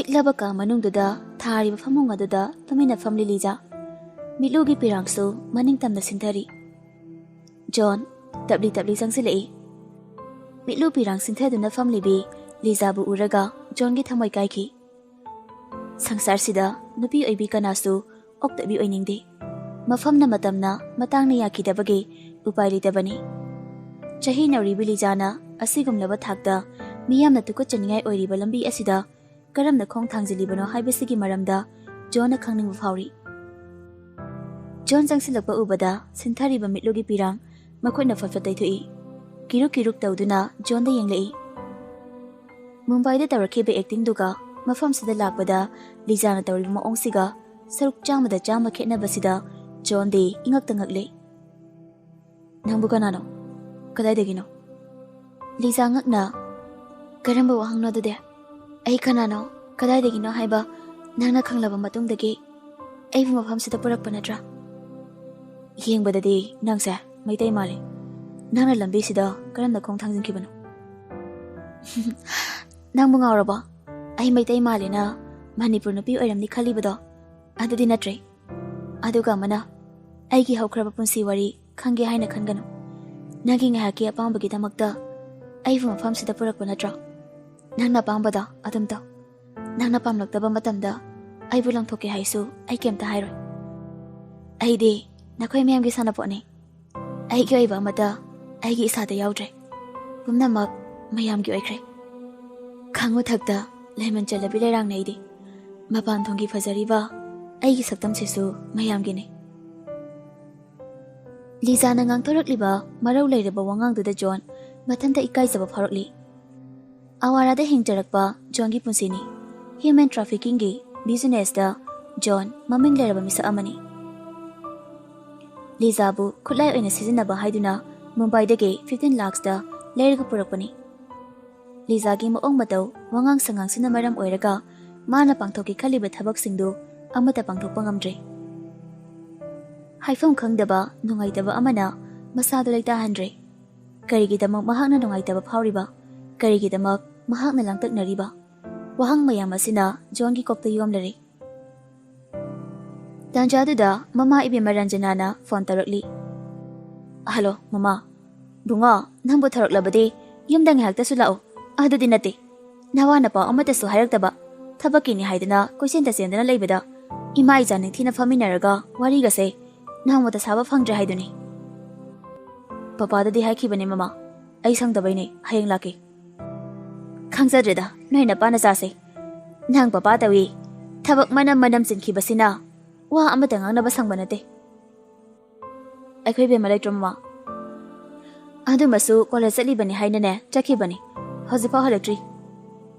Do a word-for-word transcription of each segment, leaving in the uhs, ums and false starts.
ꯄꯤꯛꯂꯕ ꯀꯥ ꯃꯅꯨꯡꯗꯨꯗ ꯊꯥꯔꯤꯕ ꯐꯃꯨꯡ ꯑꯗꯨꯗ ꯇꯨꯃꯤꯟꯅ ꯐꯝꯂꯤ ꯂꯤꯖꯥ꯫ ꯃꯤꯠꯂꯨꯒꯤ ꯄꯤꯔꯥꯡꯁꯨ ꯃꯅꯤꯡ ꯇꯝꯅ ꯁꯤꯟꯊꯔꯤ꯫ ꯖꯣꯟ ꯇꯞꯂꯤ ꯇꯞꯂꯤ ꯆꯪꯁꯤꯜꯂꯛꯏ꯫ ꯃꯤꯠꯂꯨ ꯄꯤꯔꯥꯡ ꯁꯤꯟꯊꯗꯨꯅ ꯐꯝꯂꯤꯕꯤ ꯂꯤꯖꯥꯕꯨ ꯎꯔꯒ ꯖꯣꯟꯒꯤ ꯊꯃꯣꯏ ꯀꯥꯏꯈꯤ꯫ ꯁꯪꯁꯥꯔꯁꯤꯗ ꯅꯨꯄꯤ ꯑꯣꯏꯕꯤ ꯀꯅꯥꯁꯨ ꯑꯣꯛꯇꯕꯤ ꯑꯣꯏꯅꯤꯡꯗꯦ꯫ ꯃꯐꯝꯅ ꯃꯇꯝꯅ ꯃꯇꯥꯡꯅ ꯌꯥꯈꯤꯗꯕꯒꯤ ꯎꯄꯥꯏ ꯂꯩꯇꯕꯅꯤ꯫ ꯆꯍꯤ ꯅꯧꯔꯤꯕꯤ ꯂꯤꯖꯥꯅ ꯑꯁꯤꯒꯨꯝꯂꯕ ꯊꯥꯛꯇ ꯃꯤꯌꯥꯝꯅ ꯇꯨꯀꯠꯆꯅꯤꯡꯉꯥꯏ ꯑꯣꯏꯔꯤꯕ ꯂꯝꯕꯤ ꯑꯁꯤꯗ ꯀꯔꯝꯅ ꯈꯣꯡ ꯊꯥꯡꯖꯤꯜꯂꯤꯕꯅꯣ ꯍꯥꯏꯕꯁꯤꯒꯤ ꯃꯔꯝꯗ ꯖꯣꯟꯅ ꯈꯪꯅꯤꯡꯕ ꯐꯥꯎꯔꯤ꯫ ꯖꯣꯟ ꯆꯪꯁꯤꯜꯂꯛꯄ ꯎꯕꯗ ꯁꯤꯟꯊꯔꯤꯕ ꯃꯤꯠꯂꯨꯒꯤ ꯄꯤꯔꯥꯡ ꯃꯈꯨꯠꯅ ꯐꯠ ꯐꯠ ꯇꯩꯊꯣꯛꯏ꯫ ꯀꯤꯔꯨꯛ ꯀꯤꯔꯨꯛ ꯇꯧꯗꯨꯅ ꯖꯣꯟꯗ ꯌꯦꯡꯂꯛꯏ꯫ ꯃꯨꯝꯕꯥꯏꯗ ꯇꯧꯔꯛꯈꯤꯕ ꯑꯦꯛꯇꯤꯡꯗꯨꯒ ꯃꯐꯝꯁꯤꯗ ꯂꯥꯛꯄꯗ ꯂꯤꯖꯥꯅ ꯇꯧꯔꯤꯕ ꯃꯑꯣꯡꯁꯤꯒ ꯁꯔꯨꯛ ꯆꯥꯝꯃꯗ ꯆꯥꯝꯃ ꯈꯦꯠꯅꯕꯁꯤꯗ ꯖꯣꯟꯗꯤ ꯏꯉꯛꯇ ꯉꯛꯂꯦ꯫ "ꯅꯪꯕꯨ ꯀꯅꯥꯅꯣ? ꯀꯗꯥꯏꯗꯒꯤꯅꯣ?" ꯂꯤꯖꯥ ꯉꯛꯅ, "ꯀꯔꯝꯕ ꯋꯥꯍꯪꯅꯣ ꯑꯗꯨꯗꯤ? ꯑꯩ ꯀꯅꯥꯅꯣ, ꯀꯗꯥꯏꯗꯒꯤꯅꯣ ꯍꯥꯏꯕ ꯅꯪꯅ ꯈꯪꯂꯕ ꯃꯇꯨꯡꯗꯒꯤ ꯑꯩꯕꯨ ꯃꯐꯝꯁꯤꯗ ꯄꯨꯔꯛꯄ ꯅꯠꯇ꯭ꯔꯥ? ꯌꯦꯡꯕꯗꯗꯤ ꯅꯪꯁꯦ ꯃꯩꯇꯩ ꯃꯥꯜꯂꯤ꯫ ꯅꯪꯅ ꯂꯝꯕꯤꯁꯤꯗ ꯀꯔꯝꯅ ꯈꯣꯡ ꯊꯥꯡꯖꯤꯟꯈꯤꯕꯅꯣ?" "ꯅꯪꯕꯨ ꯉꯥꯎꯔꯕꯣ? ꯑꯩ ꯃꯩꯇꯩ ꯃꯥꯜꯂꯦꯅ ꯃꯅꯤꯄꯨꯔ ꯅꯨꯄꯤ ꯑꯣꯏꯔꯝꯅꯤ ꯈꯜꯂꯤꯕꯗꯣ ꯑꯗꯨꯗꯤ ꯅꯠꯇ꯭ꯔꯦ꯫ ꯑꯗꯨꯒ ꯑꯃꯅ, ꯑꯩꯒꯤ ꯍꯧꯈ꯭ꯔꯕ ꯄꯨꯟꯁꯤ ꯋꯥꯔꯤ ꯈꯪꯒꯦ ꯍꯥꯏꯅ ꯈꯟꯒꯅꯨ꯫ ꯅꯪꯒꯤ ꯉꯥꯏꯍꯥꯛꯀꯤ ꯑꯄꯥꯝꯕꯒꯤꯗꯃꯛꯇ ꯑꯩꯕꯨ ꯃꯐꯝꯁꯤꯗ ꯄꯨꯔꯛꯄ ꯅꯠꯇ꯭ꯔꯣ? ꯅꯪꯅ ꯑꯄꯥꯝꯕꯗꯣ ꯑꯗꯨꯝ ꯇꯧ꯫ ꯅꯪꯅ ꯄꯥꯝꯂꯛꯇꯕ ꯃꯇꯝꯗ ꯑꯩꯕꯨ ꯂꯪꯊꯣꯛꯀꯦ ꯍꯥꯏꯁꯨ ꯑꯩ ꯀꯩꯝꯇ ꯍꯥꯏꯔꯣꯏ꯫ ꯑꯩꯗꯤ ꯅꯈꯣꯏ ꯃꯌꯥꯝꯒꯤ ꯁꯥꯟꯅꯄꯣꯠꯅꯤ꯫ ꯑꯩꯒꯤ ꯑꯣꯏꯕ ꯑꯃꯠꯇ ꯑꯩꯒꯤ ꯏꯁꯥꯗ ꯌꯥꯎꯗ꯭ꯔꯦ꯫ ꯄꯨꯝꯅꯃꯛ ꯃꯌꯥꯝꯒꯤ ꯑꯣꯏꯈ꯭ꯔꯦ꯫ ꯈꯥꯡꯉꯨ ꯊꯛꯇ ꯂꯦꯃꯟ ꯆꯜꯂꯕꯤ ꯂꯩꯔꯥꯡꯅꯦ ꯑꯩꯗꯤ꯫ ꯃꯄꯥꯟ ꯊꯣꯡꯒꯤ ꯐꯖꯔꯤꯕ ꯑꯩꯒꯤ ꯁꯛꯇꯝꯁꯤꯁꯨ ꯃꯌꯥꯝꯒꯤꯅꯤ꯫" ꯂꯤꯖꯥꯅ ꯉꯥꯡꯊꯣꯔꯛꯂꯤꯕ ꯃꯔꯧ ꯂꯩꯔꯕ ꯋꯥꯉꯥꯡꯗꯨꯗ ꯖꯣꯟ ꯃꯊꯟꯇ ꯏꯀꯥꯏꯖꯕ ꯐꯥꯎꯔꯛꯂꯤ꯫ ꯑꯋꯥꯔꯥꯗ ꯍꯤꯡꯖꯔꯛꯄ ꯖꯣꯟꯒꯤ ꯄꯨꯟꯁꯤꯅꯤ꯫ ꯍ꯭ꯌꯨꯃꯦꯟ ꯇ꯭ꯔꯥꯐꯤꯀꯤꯡꯒꯤ ꯕꯤꯖꯤꯅꯦꯁꯇ ꯖꯣꯟ ꯃꯃꯤꯡ ꯂꯩꯔꯕ ꯃꯤꯁꯛ ꯑꯃꯅꯤ꯫ ꯂꯤꯖꯥꯕꯨ ꯈꯨꯠꯂꯥꯏ ꯑꯣꯏꯅ ꯁꯤꯖꯤꯟꯅꯕ ꯍꯥꯏꯗꯨꯅ ꯃꯨꯝꯕꯥꯏꯗꯒꯤ ꯐꯤꯐꯇꯤꯟ ꯂꯥꯛꯁꯇ ꯂꯩꯔꯒ ꯄꯨꯔꯛꯄꯅꯤ꯫ ꯂꯤꯖꯥꯒꯤ ꯃꯑꯣꯡ ꯃꯇꯧ, ꯋꯥꯉꯥꯡ ꯁꯉꯥꯡꯁꯤꯅ ꯃꯔꯝ ꯑꯣꯏꯔꯒ ꯃꯥꯅ ꯄꯥꯡꯊꯣꯛꯀꯦ ꯈꯜꯂꯤꯕ ꯊꯕꯛꯁꯤꯡꯗꯨ ꯑꯃꯠꯇ ꯄꯥꯡꯊꯣꯛꯄ ꯉꯝꯗ꯭ꯔꯦ꯫ ꯍꯥꯏꯐꯝ ꯈꯪꯗꯕ ꯅꯨꯡꯉꯥꯏꯇꯕ ꯑꯃꯅ ꯃꯁꯥꯗ ꯂꯩꯇꯥꯍꯟꯗ꯭ꯔꯦ꯫ ꯀꯔꯤꯒꯤꯗꯃꯛ ꯃꯍꯥꯛꯅ ꯅꯨꯡꯉꯥꯏꯇꯕ ꯐꯥꯎꯔꯤꯕ? ꯀꯔꯤꯒꯤꯗꯃꯛ ꯃꯍꯥꯛꯅ ꯂꯥꯡꯇꯛꯅꯔꯤꯕ? ꯋꯥꯍꯪ ꯃꯌꯥꯝ ꯑꯁꯤꯅ ꯖꯣꯟꯒꯤ ꯀꯣꯛꯇ ꯌꯣꯝꯂꯔꯤ꯫ ꯇꯥꯟꯖꯥꯗꯨꯗ ꯃꯃꯥ ꯏꯕꯦꯝꯃ ꯔꯟꯖꯅꯥꯅ ꯐꯣꯟ ꯇꯧꯔꯛꯂꯤ꯫ "ꯍꯜꯂꯣ, ꯃꯃꯥ꯫ ꯕꯨꯡꯉꯣ, ꯅꯪꯕꯨ ꯊꯧꯔꯛꯂꯕꯗꯤ ꯌꯨꯝꯗ ꯉꯥꯏꯍꯥꯛꯇꯁꯨ ꯂꯥꯛꯎ꯫ ꯑꯗꯨꯗꯤ ꯅꯠꯇꯦ, ꯅꯋꯥ ꯅꯄꯥꯎ ꯑꯃꯠꯇꯁꯨ ꯍꯥꯏꯔꯛꯇꯕ, ꯊꯕꯛꯀꯤꯅꯤ ꯍꯥꯏꯗꯅ ꯀꯣꯏꯆꯦꯟꯗ ꯆꯦꯟꯗꯅ ꯂꯩꯕꯗ, ꯏꯃꯥ ꯏꯆꯥ ꯅꯤꯡꯊꯤꯅ ꯐꯝꯃꯤꯟꯅꯔꯒ ꯋꯥꯔꯤꯒꯁꯦ ꯅꯣꯡꯃꯇ ꯁꯥꯕ ꯐꯪꯗ꯭ꯔꯦ ꯍꯥꯏꯗꯨꯅꯤ꯫" "ꯄꯄꯥꯗꯗꯤ ꯍꯥꯏꯈꯤꯕꯅꯦ ꯃꯃꯥ, ꯑꯩ ꯁꯪꯗꯕꯩꯅꯦ, ꯍꯌꯦꯡ ꯂꯥꯛꯀꯦ꯫" "ꯈꯪꯖꯗ꯭ꯔꯦꯗ, ꯅꯣꯏ ꯅꯄꯥ ꯅꯆꯥꯁꯦ꯫ ꯅꯪ ꯄꯄꯥ ꯇꯧꯏ, ꯊꯕꯛ ꯃꯅꯝ ꯃꯅꯝ ꯆꯤꯟꯈꯤꯕꯁꯤꯅ ꯋꯥ ꯑꯃꯠꯇ ꯉꯥꯡꯅꯕ ꯁꯪꯕ ꯅꯠꯇꯦ꯫" "ꯑꯩꯈꯣꯏ ꯕꯦꯝꯃ ꯂꯩꯇ꯭ꯔꯣ, ꯃꯃꯥ?" "ꯑꯗꯨꯃꯁꯨ ꯀꯣꯂꯦꯖ ꯆꯠꯂꯤꯕꯅꯤ ꯍꯥꯏꯅꯅꯦ ꯆꯠꯈꯤꯕꯅꯤ, ꯍꯧꯖꯤꯛꯐꯥꯎ ꯍꯜꯂꯛꯇ꯭ꯔꯤ꯫"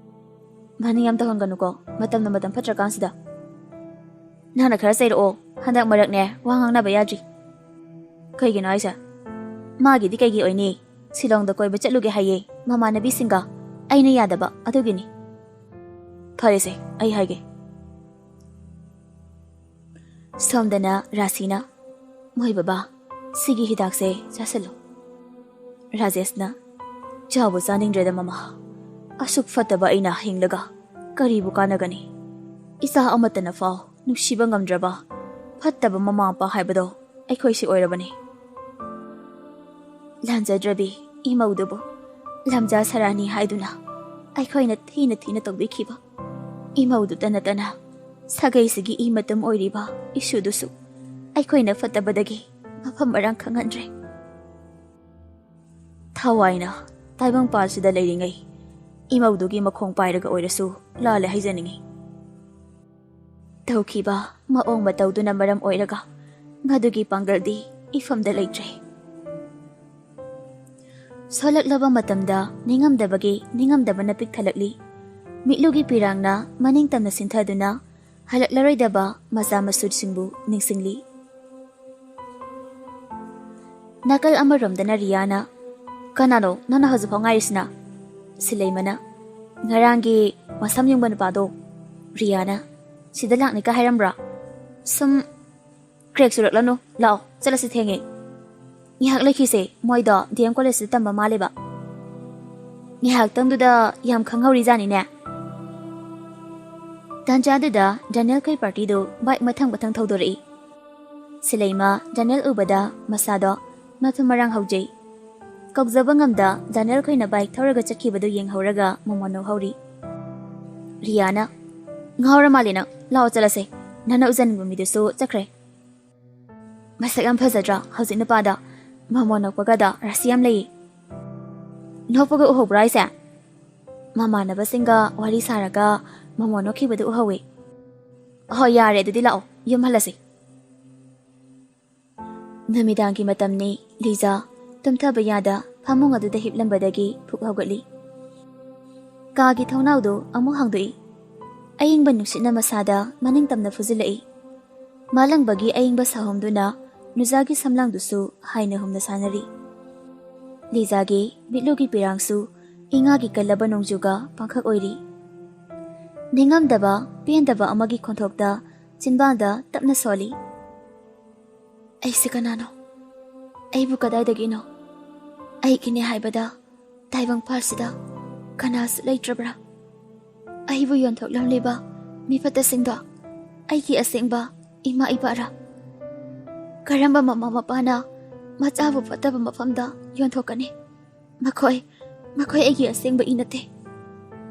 "ꯃꯅꯤꯡ ꯌꯥꯝ ꯇꯧꯍꯟꯒꯅꯨꯀꯣ, ꯃꯇꯝꯅ ꯃꯇꯝ ꯐꯠꯇ꯭ꯔꯀꯥꯟꯁꯤꯗ꯫" "ꯅꯪꯅ ꯈꯔ ꯆꯩꯔꯛꯑꯣ, ꯍꯟꯗꯛ ꯃꯔꯛꯅꯦ ꯋꯥ ꯉꯥꯡꯅꯕ ꯌꯥꯗ꯭ꯔꯤ꯫" "ꯀꯩꯒꯤꯅꯣ ꯍꯥꯏꯁꯦ?" "ꯃꯥꯒꯤꯗꯤ ꯀꯩꯒꯤ ꯑꯣꯏꯅꯤ, ꯁꯤꯂꯣꯡꯗ ꯀꯣꯏꯕ ꯆꯠꯂꯨꯒꯦ ꯍꯥꯏꯌꯦ ꯃꯃꯥꯟꯅꯕꯤꯁꯤꯡꯒ, ꯑꯩꯅ ꯌꯥꯗꯕ ꯑꯗꯨꯒꯤꯅꯤ꯫" "ꯐꯔꯦꯁꯦ, ꯑꯩ ꯍꯥꯏꯒꯦ꯫" ꯁꯣꯝꯗꯅ ꯔꯥꯁꯤꯅ, "ꯃꯣꯏ ꯕꯕꯥ, ꯁꯤꯒꯤ ꯍꯤꯗꯥꯛꯁꯦ ꯆꯥꯁꯤꯜꯂꯨ꯫" ꯔꯥꯖꯦꯁꯅ, "ꯆꯥꯕꯨ ꯆꯥꯅꯤꯡꯗ꯭ꯔꯦꯗ ꯃꯃꯥ, ꯑꯁꯨꯛ ꯐꯠꯇꯕ ꯑꯩꯅ ꯍꯤꯡꯂꯒ ꯀꯔꯤꯕꯨ ꯀꯥꯟꯅꯒꯅꯤ? ꯏꯆꯥ ꯑꯃꯠꯇꯅ ꯐꯥꯎ ꯅꯨꯡꯁꯤꯕ ꯉꯝꯗ꯭ꯔꯕ ꯐꯠꯇꯕ ꯃꯃꯥ ꯃꯄꯥ ꯍꯥꯏꯕꯗꯣ ꯑꯩꯈꯣꯏꯁꯤ ꯑꯣꯏꯔꯕꯅꯤ꯫" "ꯂꯥꯟꯖꯗ꯭ꯔꯕꯤ ꯏꯃꯧꯗꯨꯕꯨ ꯂꯝꯖꯥ ꯁꯔꯥꯅꯤ ꯍꯥꯏꯗꯨꯅ ꯑꯩꯈꯣꯏꯅ ꯊꯤꯅ ꯊꯤꯅ ꯇꯧꯕꯤꯈꯤꯕ ꯏꯃꯧꯗꯨꯇ ꯅꯠꯇꯅ ꯁꯥꯒꯩꯁꯤꯒꯤ ꯏ ꯃꯇꯨꯝ ꯑꯣꯏꯔꯤꯕ ꯏꯁꯨꯗꯨꯁꯨ ꯑꯩꯈꯣꯏꯅ ꯐꯠꯇꯕꯗꯒꯤ ꯃꯐꯝ ꯃꯔꯥꯡ ꯈꯪꯍꯟꯗ꯭ꯔꯦ꯫" "ꯊꯋꯥꯏꯅ ꯇꯥꯏꯕꯪꯄꯥꯜꯁꯤꯗ ꯂꯩꯔꯤꯉꯩ ꯏꯃꯧꯗꯨꯒꯤ ꯃꯈꯣꯡ ꯄꯥꯏꯔꯒ ꯑꯣꯏꯔꯁꯨ ꯂꯥꯜꯂꯦ ꯍꯥꯏꯖꯅꯤꯡꯏ꯫ ꯇꯧꯈꯤꯕ ꯃꯑꯣꯡ ꯃꯇꯧꯗꯨꯅ ꯃꯔꯝ ꯑꯣꯏꯔꯒ ꯃꯗꯨꯒꯤ ꯄꯥꯡꯒꯜꯗꯤ ꯏꯐꯝꯗ ꯂꯩꯇ꯭ꯔꯦ꯫" ꯁꯣꯜꯂꯛꯂꯕ ꯃꯇꯝꯗ ꯅꯤꯡꯉꯝꯗꯕꯒꯤ ꯅꯤꯡꯉꯝꯗꯕꯅ ꯄꯤꯛ ꯊꯜꯂꯛꯂꯤ꯫ ꯃꯤꯠꯂꯨꯒꯤ ꯄꯤꯔꯥꯡꯅ ꯃꯅꯤꯡ ꯇꯝꯅ ꯁꯤꯟꯊꯗꯨꯅ ꯍꯜꯂꯛꯂꯔꯣꯏꯗꯕ ꯃꯆꯥ ꯃꯁꯨꯁꯤꯡꯕꯨ ꯅꯤꯡꯁꯤꯡꯂꯤ꯫ ꯅꯥꯀꯜ ꯑꯃꯔꯣꯝꯗꯅ ꯔꯤꯌꯥꯅ, "ꯀꯅꯥꯅꯣ ꯅꯪꯅ ꯍꯧꯖꯤꯛꯐꯥꯎ ꯉꯥꯏꯔꯤꯁꯤꯅ?" ꯁꯤꯂꯩꯃꯅ, "ꯉꯔꯥꯡꯒꯤ ꯃꯁꯝ ꯌꯨꯡꯕ ꯅꯨꯄꯥꯗꯣ꯫" ꯔꯤꯌꯥꯅ, "ꯁꯤꯗ ꯂꯥꯛꯅꯤꯀ ꯍꯥꯏꯔꯝꯕ꯭ꯔꯥ?" "ꯁꯨꯝ ꯀ꯭ꯔꯦꯛ ꯆꯨꯔꯛꯂꯅꯨ, ꯂꯥꯛꯑꯣ, ꯆꯠꯂꯁꯤ, ꯊꯦꯡꯉꯦ꯫" ꯉꯥꯏꯍꯥꯛ ꯂꯩꯈꯤꯁꯦ, ꯃꯣꯏꯗꯣ ꯗꯤ ꯑꯦꯝ ꯀꯣꯂꯦꯖꯇ ꯇꯝꯕ ꯃꯥꯜꯂꯦꯕ꯫ ꯉꯥꯏꯍꯥꯛꯇꯪꯗꯨꯗ ꯌꯥꯝ ꯈꯪꯍꯧꯔꯤꯖꯥꯅꯤꯅꯦ꯫ ꯇꯥꯟꯖꯥꯗꯨꯗ ꯗꯥꯅꯤꯌꯦꯜ ꯈꯣꯏ ꯄꯥꯔꯇꯤꯗꯨ ꯕꯥꯏꯛ ꯃꯊꯪ ꯃꯊꯪ ꯊꯧꯗꯣꯔꯛꯏ꯫ ꯁꯤꯂꯩꯃ ꯗꯥꯅꯤꯌꯦꯜ ꯎꯕꯗ ꯃꯁꯥꯗꯣ ꯃꯊꯨꯝ ꯃꯔꯥꯡ ꯍꯧꯖꯩ꯫ ꯀꯧꯖꯕ ꯉꯝꯗ ꯗꯥꯅꯤꯌꯦꯜ ꯈꯣꯏꯅ ꯕꯥꯏꯛ ꯊꯧꯔꯒ ꯆꯠꯈꯤꯕꯗꯨ ꯌꯦꯡꯍꯧꯔꯒ ꯃꯣꯃꯣꯟ ꯅꯣꯛꯍꯧꯔꯤ꯫ ꯔꯤꯌꯥꯅ, "ꯉꯥꯎꯔ ꯃꯥꯜꯂꯦ ꯅꯪ, ꯂꯥꯛꯑꯣ ꯆꯠꯂꯁꯦ, ꯅꯪꯅ ꯎꯖꯅꯤꯡꯕ ꯃꯤꯗꯨꯁꯨ ꯆꯠꯈ꯭ꯔꯦ꯫ ꯃꯁꯛ ꯌꯥꯝ ꯐꯖꯗ꯭ꯔꯥ ꯍꯧꯖꯤꯛ ꯅꯨꯄꯥꯗꯣ? ꯃꯣꯃꯣꯟ ꯅꯣꯛꯄꯒꯗ ꯔꯥꯁꯤ ꯌꯥꯝ ꯂꯩꯌꯦ꯫ ꯅꯣꯛꯄꯒ ꯎꯍꯧꯕ꯭ꯔꯥ ꯍꯥꯏꯁꯦ?" ꯃꯃꯥꯟꯅꯕꯁꯤꯡꯒ ꯋꯥꯔꯤ ꯁꯥꯔꯒ ꯃꯣꯃꯣꯟ ꯅꯣꯛꯈꯤꯕꯗꯨ ꯎꯍꯧꯋꯤ꯫ "ꯍꯣꯏ, ꯌꯥꯔꯦ, ꯑꯗꯨꯗꯤ ꯂꯥꯛꯑꯣ, ꯌꯨꯝ ꯍꯜꯂꯁꯤ꯫" ꯅꯨꯃꯤꯗꯥꯡꯒꯤ ꯃꯇꯝꯅꯤ꯫ ꯂꯤꯖꯥ ꯇꯨꯝꯊꯕ ꯌꯥꯗ ꯐꯃꯨꯡ ꯑꯗꯨꯗ ꯍꯤꯞꯂꯝꯕꯗꯒꯤ ꯐꯨꯛ ꯍꯧꯒꯠꯂꯤ꯫ ꯀꯥꯒꯤ ꯊꯣꯡꯅꯥꯎꯗꯨ ꯑꯃꯨꯛ ꯍꯥꯡꯗꯣꯛꯏ꯫ ꯑꯏꯪꯕ ꯅꯨꯡꯁꯤꯠꯅ ꯃꯁꯥꯗ ꯃꯅꯤꯡ ꯇꯝꯅ ꯐꯨꯖꯤꯜꯂꯛꯏ꯫ ꯃꯥꯂꯪꯕꯒꯤ ꯑꯏꯪꯕ ꯁꯥꯍꯣꯝꯗꯨꯅ ꯅꯨꯖꯥꯒꯤ ꯁꯝꯂꯥꯡꯗꯨꯁꯨ ꯍꯥꯏꯅ ꯍꯨꯝꯅ ꯁꯥꯟꯅꯔꯤ꯫ ꯂꯤꯖꯥꯒꯤ ꯃꯤꯠꯂꯨꯒꯤ ꯄꯤꯔꯥꯡꯁꯨ ꯏꯉꯥꯒꯤ ꯀꯜꯂꯕ ꯅꯣꯡꯖꯨꯒ ꯄꯥꯡꯈꯛ ꯑꯣꯏꯔꯤ꯫ ꯅꯤꯡꯉꯝꯗꯕ, ꯄꯦꯟꯗꯕ ꯑꯃꯒꯤ ꯈꯣꯟꯊꯣꯛꯇ ꯆꯤꯟꯕꯥꯟꯗ ꯇꯞꯅ ꯁꯣꯜꯂꯤ꯫ "ꯑꯩꯁꯦ ꯀꯅꯥꯅꯣ? ꯑꯩꯕꯨ ꯀꯗꯥꯏꯗꯒꯤꯅꯣ? ꯑꯩꯒꯤꯅꯦ ꯍꯥꯏꯕꯗ ꯇꯥꯏꯕꯪꯄꯥꯜꯁꯤꯗ ꯀꯅꯥꯁꯨ ꯂꯩꯇ꯭ꯔꯕ꯭ꯔꯥ? ꯑꯩꯕꯨ ꯌꯣꯟꯊꯣꯛꯂꯝꯂꯤꯕ ꯃꯤꯐꯠꯇꯁꯤꯡꯗꯣ ꯑꯩꯒꯤ ꯑꯁꯦꯡꯕ ꯏꯃꯥ ꯏꯄꯥꯔꯥ? ꯀꯔꯝꯕ ꯃꯃꯥ ꯃꯄꯥꯅ ꯃꯆꯥꯕꯨ ꯐꯠꯇꯕ ꯃꯐꯝꯗ ꯌꯣꯟꯊꯣꯛꯀꯅꯤ? ꯃꯈꯣꯏ, ꯃꯈꯣꯏ ꯑꯩꯒꯤ ꯑꯁꯦꯡꯕ ꯏ ꯅꯠꯇꯦ꯫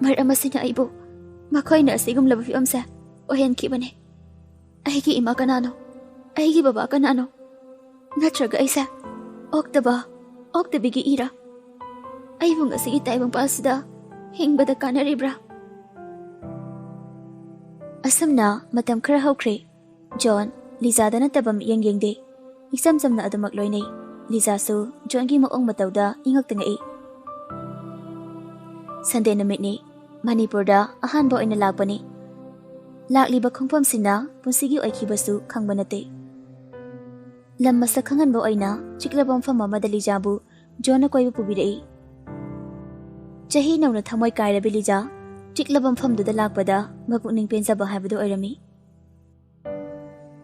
ꯃꯔꯝ ꯑꯁꯤꯅ ꯑꯩꯕꯨ ꯃꯈꯣꯏꯅ ꯑꯁꯤꯒꯨꯝꯂꯕ ꯐꯤꯕꯝꯁꯦ ꯑꯣꯏꯍꯟꯈꯤꯕꯅꯤ꯫ ꯑꯩꯒꯤ ꯏꯃꯥ ꯀꯅꯥꯅꯣ? ꯑꯩꯒꯤ ꯕꯕꯥ ꯀꯅꯥꯅꯣ? ꯅꯠꯇ꯭ꯔꯒ ꯑꯩꯁꯦ ꯑꯣꯛꯇꯕ, ꯑꯣꯛꯇꯕꯤꯒꯤ ꯏꯔꯥ? ꯑꯩꯕꯨ ꯉꯁꯤꯒꯤ ꯇꯥꯏꯕꯪꯄꯥꯜꯁꯤꯗ ꯍꯤꯡꯕꯗ ꯀꯥꯟꯅꯔꯤꯕ꯭ꯔꯥ?" ꯑꯁꯨꯝꯅ ꯃꯇꯝ ꯈꯔ ꯍꯧꯈ꯭ꯔꯦ꯫ ꯖꯣꯟ ꯂꯤꯖꯥꯗ ꯅꯠꯇꯕ ꯃꯤꯠꯌꯦꯡ ꯌꯦꯡꯗꯦ꯫ ꯏꯆꯝ ꯆꯝꯅ ꯑꯗꯨꯃꯛ ꯂꯣꯏꯅꯩ꯫ ꯂꯤꯖꯥꯁꯨ ꯖꯣꯟꯒꯤ ꯃꯑꯣꯡ ꯃꯇꯧꯗ ꯏꯉꯛꯇ ꯉꯛꯏ꯫ ꯁꯟꯗꯦ ꯅꯨꯃꯤꯠꯅꯤ꯫ ꯃꯅꯤꯄꯨꯔꯗ ꯑꯍꯥꯟꯕ ꯑꯣꯏꯅ ꯂꯥꯛꯄꯅꯤ꯫ ꯂꯥꯛꯂꯤꯕ ꯈꯣꯡꯐꯝꯁꯤꯅ ꯄꯨꯟꯁꯤꯒꯤ ꯑꯣꯏꯈꯤꯕꯁꯨ ꯈꯪꯕ ꯅꯠꯇꯦ꯫ ꯂꯝ ꯃꯁꯛ ꯈꯪꯍꯟꯕ ꯑꯣꯏꯅ ꯆꯤꯛꯂꯕ ꯃꯐꯝ ꯑꯃꯗ ꯂꯤꯖꯥꯕꯨ ꯖꯣꯟꯅ ꯀꯣꯏꯕ ꯄꯨꯕꯤꯔꯛꯏ꯫ ꯆꯍꯤ ꯅꯧꯅ ꯊꯃꯣꯏ ꯀꯥꯏꯔꯕꯤ ꯂꯤꯖꯥ ꯆꯤꯛꯂꯕ ꯃꯐꯝꯗꯨꯗ ꯂꯥꯛꯄꯗ ꯃꯄꯨꯛꯅꯤꯡ ꯄꯦꯟꯖꯕ ꯍꯥꯏꯕꯗꯨ ꯑꯣꯏꯔꯝꯃꯤ꯫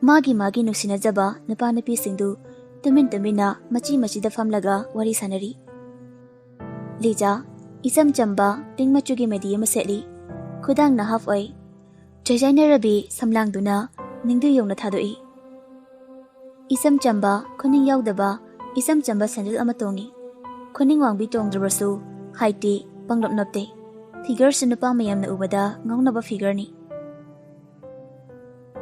ꯃꯥꯒꯤ ꯃꯥꯒꯤ ꯅꯨꯡꯁꯤꯅꯖꯕ ꯅꯨꯄꯥ ꯅꯨꯄꯤꯁꯤꯡꯗꯨ ꯇꯨꯃꯤꯟ ꯇꯨꯃꯤꯟꯅ ꯃꯆꯤ ꯃꯆꯤꯗ ꯐꯝꯂꯒ ꯋꯥꯔꯤ ꯁꯥꯅꯔꯤ꯫ ꯂꯤꯖꯥ ꯏꯆꯝ ꯆꯝꯕ ꯄꯤꯡ ꯃꯆꯨꯒꯤ ꯃꯦꯗꯤ ꯑꯃ ꯁꯦꯠꯂꯤ꯫ ꯈꯨꯗꯥꯡꯅ ꯍꯥꯐ ꯑꯣꯏ꯫ ꯆꯩꯖꯥꯏꯅꯔꯕꯤ ꯁꯝꯂꯥꯡꯗꯨꯅ ꯅꯤꯡꯗꯨ ꯌꯧꯅ ꯊꯥꯗꯣꯛꯏ꯫ ꯏꯆꯝ ꯆꯝꯕ, ꯈꯨꯅꯤꯡ ꯌꯥꯎꯗꯕ, ꯏꯆꯝ ꯆꯝꯕ ꯁꯦꯟꯗꯜ ꯑꯃ ꯇꯣꯡꯏ꯫ ꯈꯨꯅꯤꯡ ꯋꯥꯡꯕꯤ ꯇꯣꯡꯗ꯭ꯔꯕꯁꯨ ꯍꯥꯏꯠꯇꯤ ꯄꯪꯂꯞ ꯅꯞꯇꯦ꯫ ꯐꯤꯒꯔꯁꯨ ꯅꯨꯄꯥ ꯃꯌꯥꯝꯅ ꯎꯕꯗ ꯉꯥꯎꯅꯕ ꯐꯤꯒꯔꯅꯤ꯫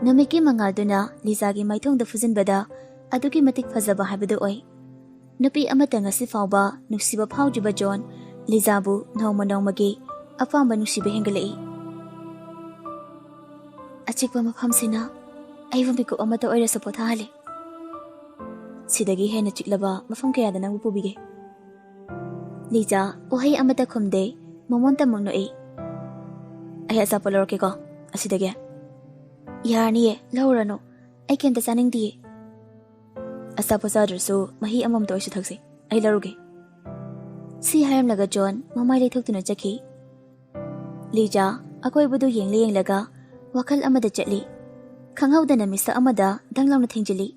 ꯅꯨꯃꯤꯠꯀꯤ ꯃꯉꯥꯜꯗꯨꯅ ꯂꯤꯖꯥꯒꯤ ꯃꯥꯏꯊꯣꯡꯗ ꯐꯨꯖꯤꯟꯕꯗ ꯑꯗꯨꯛꯀꯤ ꯃꯇꯤꯛ ꯐꯖꯕ ꯍꯥꯏꯕꯗꯨ ꯑꯣꯏ꯫ ꯅꯨꯄꯤ ꯑꯃꯠꯇ ꯉꯁꯤ ꯐꯥꯎꯕ ꯅꯨꯡꯁꯤꯕ ꯐꯥꯎꯗ꯭ꯔꯤꯕ ꯖꯣꯟ ꯂꯤꯖꯥꯕꯨ ꯅꯣꯡꯃ ꯅꯣꯡꯃꯒꯤ ꯑꯄꯥꯝꯕ ꯅꯨꯡꯁꯤꯕ ꯍꯦꯟꯒꯠꯂꯛꯏ꯫ ꯑꯆꯤꯛꯄ ꯃꯐꯝꯁꯤꯅ ꯑꯩꯕꯨ ꯃꯤꯀꯨꯞ ꯑꯃꯠꯇ ꯑꯣꯏꯔꯁꯨ ꯄꯣꯊꯥꯍꯜꯂꯤ꯫ ꯁꯤꯗꯒꯤ ꯍꯦꯟꯅ ꯆꯤꯛꯂꯕ ꯃꯐꯝ ꯀꯌꯥꯗ ꯅꯪꯕꯨ ꯄꯨꯕꯤꯒꯦ? ꯂꯤꯖꯥ ꯋꯥꯍꯩ ꯑꯃꯠꯇ ꯈꯨꯝꯗꯦ, ꯃꯃꯣꯟꯇꯃꯛ ꯅꯣꯛꯏ꯫ ꯑꯩ ꯑꯆꯥꯄꯣꯠ ꯂꯧꯔꯛꯀꯦꯀꯣ, ꯑꯁꯤꯗꯒꯤ꯫ ꯌꯥꯔꯅꯤꯌꯦ, ꯂꯧꯔꯅꯨ꯫ ꯑꯩ ꯀꯩꯝꯇ ꯆꯥꯅꯤꯡꯗꯤꯌꯦ꯫ ꯑꯆꯥꯄꯣꯠ ꯆꯥꯗ꯭ꯔꯁꯨ ꯃꯍꯤ ꯑꯃꯃꯝꯇ ꯑꯣꯏꯁꯨ ꯊꯛꯁꯤ꯫ ꯑꯩ ꯂꯧꯔꯨꯒꯦ꯫ ꯁꯤ ꯍꯥꯏꯔꯝꯂꯒ ꯖꯣꯟ ꯃꯃꯥꯏ ꯂꯩꯊꯣꯛꯇꯨꯅ ꯆꯠꯈꯤ꯫ ꯂꯤꯖꯥ ꯑꯀꯣꯏꯕꯗꯨ ꯌꯦꯡꯂ ꯌꯦꯡꯂꯒ ꯋꯥꯈꯜ ꯑꯃꯗ ꯆꯠꯂꯤ꯫ ꯈꯪꯍꯧꯗꯅ ꯃꯤꯁꯛ ꯑꯃꯗ ꯗꯪ ꯂꯥꯎꯅ ꯊꯦꯡꯖꯤꯜꯂꯤ꯫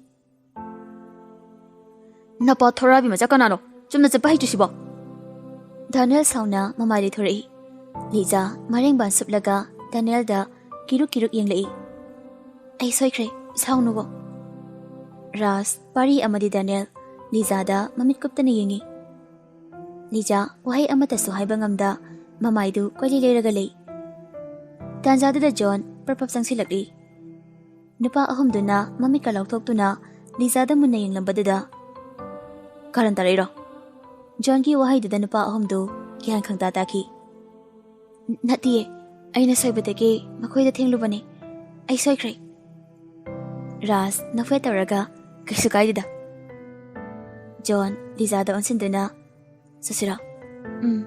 ꯅꯄꯥ ꯊꯣꯔꯥꯕꯤ ꯃꯆꯥ ꯀꯅꯥꯅꯣ? ꯆꯨꯝꯅ ꯆꯠꯄ ꯍꯩꯇ꯭ꯔꯤꯁꯤꯕꯣ? ꯗꯥꯅꯤꯌꯦꯜ ꯁꯥꯎꯅ ꯃꯃꯥꯏ ꯂꯩꯊꯣꯔꯛꯏ꯫ ꯂꯤꯖꯥ ꯃꯔꯦꯡꯕꯥꯟ ꯁꯨꯞꯂꯒ ꯗꯥꯅꯤꯌꯦꯜꯗ ꯀꯤꯔꯨꯛ ꯀꯤꯔꯨꯛ ꯌꯦꯡꯂꯛꯏ꯫ "ꯑꯩ ꯁꯣꯏꯈ꯭ꯔꯦ, ꯁꯥꯎꯅꯨꯕꯣ꯫" ꯔꯥꯖ, ꯄꯥꯔꯤ ꯑꯃꯗꯤ ꯗꯥꯅꯤꯌꯦꯜ ꯂꯤꯖꯥꯗ ꯃꯃꯤꯠ ꯀꯨꯞꯇꯅ ꯌꯦꯡꯉꯤ꯫ ꯂꯤꯖꯥ ꯋꯥꯍꯩ ꯑꯃꯠꯇꯁꯨ ꯍꯥꯏꯕ ꯉꯝꯗ ꯃꯃꯥꯏꯗꯨ ꯀꯣꯏꯂꯤ ꯂꯩꯔꯒ ꯂꯩ꯫ ꯇꯥꯟꯖꯥꯗꯨꯗ ꯖꯣꯟ ꯄ꯭ꯔꯞ ꯄ꯭ꯔꯞ ꯆꯪꯁꯤꯜꯂꯛꯂꯤ꯫ ꯅꯨꯄꯥ ꯑꯍꯨꯝꯗꯨꯅ ꯃꯃꯤꯠꯀ ꯂꯥꯎꯊꯣꯛꯇꯨꯅ ꯂꯤꯖꯥꯗ ꯃꯨꯟꯅ ꯌꯦꯡꯂꯝꯕꯗꯨꯗ, "ꯀꯔꯟ ꯇꯥꯔꯛꯏꯔꯣ?" ꯖꯣꯟꯒꯤ ꯋꯥꯍꯩꯗꯨꯗ ꯅꯨꯄꯥ ꯑꯍꯨꯝꯗꯨ ꯒ꯭ꯌꯥꯟ ꯈꯪꯇꯥ ꯇꯥꯈꯤ꯫ "ꯅꯠꯇꯤꯌꯦ, ꯑꯩꯅ ꯁꯣꯏꯕꯗꯒꯤ ꯃꯈꯣꯏꯗ ꯊꯦꯡꯂꯨꯕꯅꯤ꯫ ꯑꯩ ꯁꯣꯏꯈ꯭ꯔꯦ꯫" ꯔꯥꯖ ꯅꯣꯛꯐꯦꯠ ꯇꯧꯔꯒ, "ꯀꯩꯁꯨ ꯀꯥꯏꯗꯦꯗ꯫" ꯖꯣꯟ ꯂꯤꯖꯥꯗ ꯑꯣꯟꯁꯤꯟꯗꯨꯅ, "ꯆꯠꯁꯤꯔꯣ?" "ꯎꯝ꯫"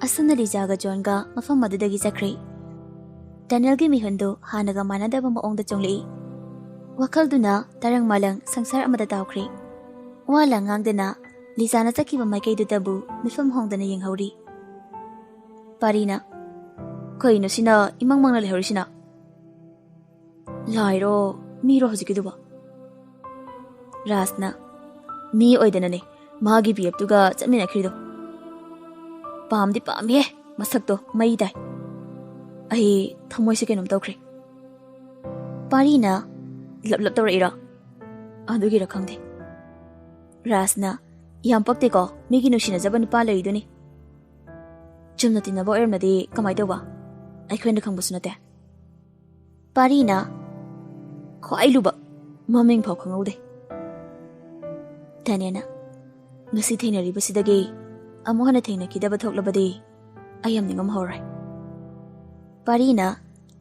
ꯑꯁꯨꯝꯅ ꯂꯤꯖꯥꯒ ꯖꯣꯟꯒ ꯃꯐꯝ ꯑꯗꯨꯗꯒꯤ ꯆꯠꯈ꯭ꯔꯦ꯫ ꯗꯥꯅꯤꯌꯦꯜꯒꯤ ꯃꯤꯍꯨꯟꯗꯨ ꯍꯥꯟꯅꯒ ꯃꯥꯟꯅꯗꯕ ꯃꯑꯣꯡꯗ ꯆꯣꯡꯂꯛꯏ꯫ ꯋꯥꯈꯜꯗꯨꯅ ꯇꯔꯪ ꯃꯥꯂꯪ ꯁꯪꯁꯥꯔ ꯑꯃꯗ ꯇꯥꯎꯈ꯭ꯔꯦ꯫ ꯋꯥ ꯂꯥꯡ ꯉꯥꯡꯗꯅ ꯂꯤꯖꯥꯅ ꯆꯠꯈꯤꯕ ꯃꯥꯏꯀꯩꯗꯨꯗꯕꯨ ꯃꯤꯠꯐꯝ ꯍꯣꯡꯗꯅ ꯌꯦꯡꯍꯧꯔꯤ꯫ ꯄꯥꯔꯤꯅ, "ꯀꯩꯅꯣ ꯁꯤꯅ ꯏꯃꯪ ꯃꯪꯅ ꯂꯩꯍꯧꯔꯤꯁꯤꯅ? ꯂꯥꯏꯔꯣ, ꯃꯤꯔꯣ ꯍꯧꯖꯤꯛꯀꯤꯗꯨꯕꯣ?" ꯔꯥꯖꯅ, "ꯃꯤ ꯑꯣꯏꯗꯅꯅꯦ ꯃꯥꯒꯤ ꯕꯤ ꯑꯦꯐꯇꯨꯒ ꯆꯠꯃꯤꯟꯅꯈ꯭ꯔꯤꯗꯣ꯫ ꯄꯥꯝꯗꯤ ꯄꯥꯝꯃꯤꯍꯦ, ꯃꯁꯛꯇꯣ ꯃꯩ ꯇꯥꯏ꯫" ꯑꯩ ꯊꯃꯣꯏꯁꯦ ꯀꯩꯅꯣꯝ ꯇꯧꯈ꯭ꯔꯦ꯫ ꯄꯥꯔꯤꯅ ꯂꯞ ꯂꯞ ꯇꯧꯔꯛꯏꯔꯣ? ꯑꯗꯨꯒꯤꯔ ꯈꯪꯗꯦ꯫ ꯔꯥꯖꯅ, "ꯌꯥꯝ ꯄꯛꯇꯦꯀꯣ, ꯃꯤꯒꯤ ꯅꯨꯡꯁꯤꯅꯖꯕ ꯅꯨꯄꯥ ꯂꯩꯔꯤꯗꯨꯅꯤ꯫ ꯆꯨꯝꯅ ꯇꯤꯟꯅꯕ ꯑꯣꯏꯔꯝꯂꯗꯤ ꯀꯃꯥꯏ ꯇꯧꯕ? ꯑꯩꯈꯣꯏꯅ ꯈꯪꯕꯁꯨ ꯅꯠꯇꯦ꯫" ꯄꯥꯔꯤꯅ, "ꯈ꯭ꯋꯥꯏ ꯂꯨꯕ, ꯃꯃꯤꯡ ꯐꯥꯎ ꯈꯪꯍꯧꯗꯦ꯫" ꯗꯦꯅꯤꯌꯦꯜꯅ, "ꯉꯁꯤ ꯊꯦꯡꯅꯔꯤꯕꯁꯤꯗꯒꯤ ꯑꯃꯨꯛ ꯍꯟꯅ ꯊꯦꯡꯅꯈꯤꯗꯕ ꯊꯣꯛꯂꯕꯗꯤ ꯑꯩ ꯌꯥꯝ ꯅꯤꯡꯉꯝꯍꯧꯔꯣꯏ꯫" ꯄꯥꯔꯤꯅ,